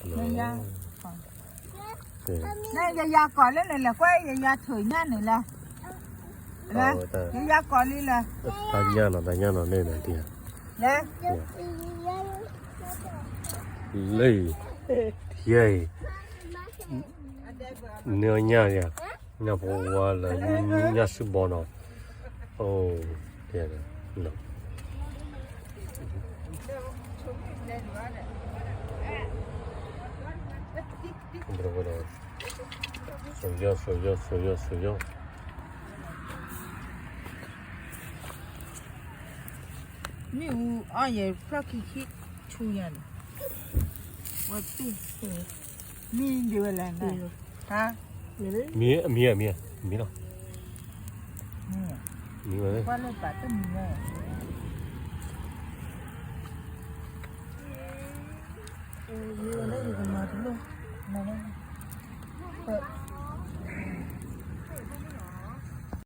ယၤ, နယၤကိးလၢနလဲၤကွၢ်ယၤထုးညၣ်န့ၣ်လဲၣ်, ယၤကိးလံလၢ, တၢ်ညၣ်နီၤ တၢ်ညၣ်နီၤန့ၣ်နၤတံၢ်, လၢ, ယဲအံၤ, န့ၢ်အီၣ်ညၣ်ယၤ, ညၣ်ဖိဝါလၢ ညၣ်စုဘီနီၤ, အိၣ်, တဲ, ဒီး, စိယီၢ် စိယီၢ် စိယီၢ် စိယီၢ်, မ့ၣ်အူအီၣ်ယဲ ဖျီၣ်ခံဆံဆူညါန့ၣ်, ဝဲပ့ၢ်, မ့ၢ်ဒ်ဝဲလဲၣ်, မ့ၢ်, မ့ၢ်, မ့ၢ်, မ့ၢ်လီၤ, မ့ၢ်ဝဲ, ကွၢ်လၢပာ်တမံၤဝဲ, မ့ၢ်ဝဲလၢယကမၤတလိၣ်, မၤလၢ,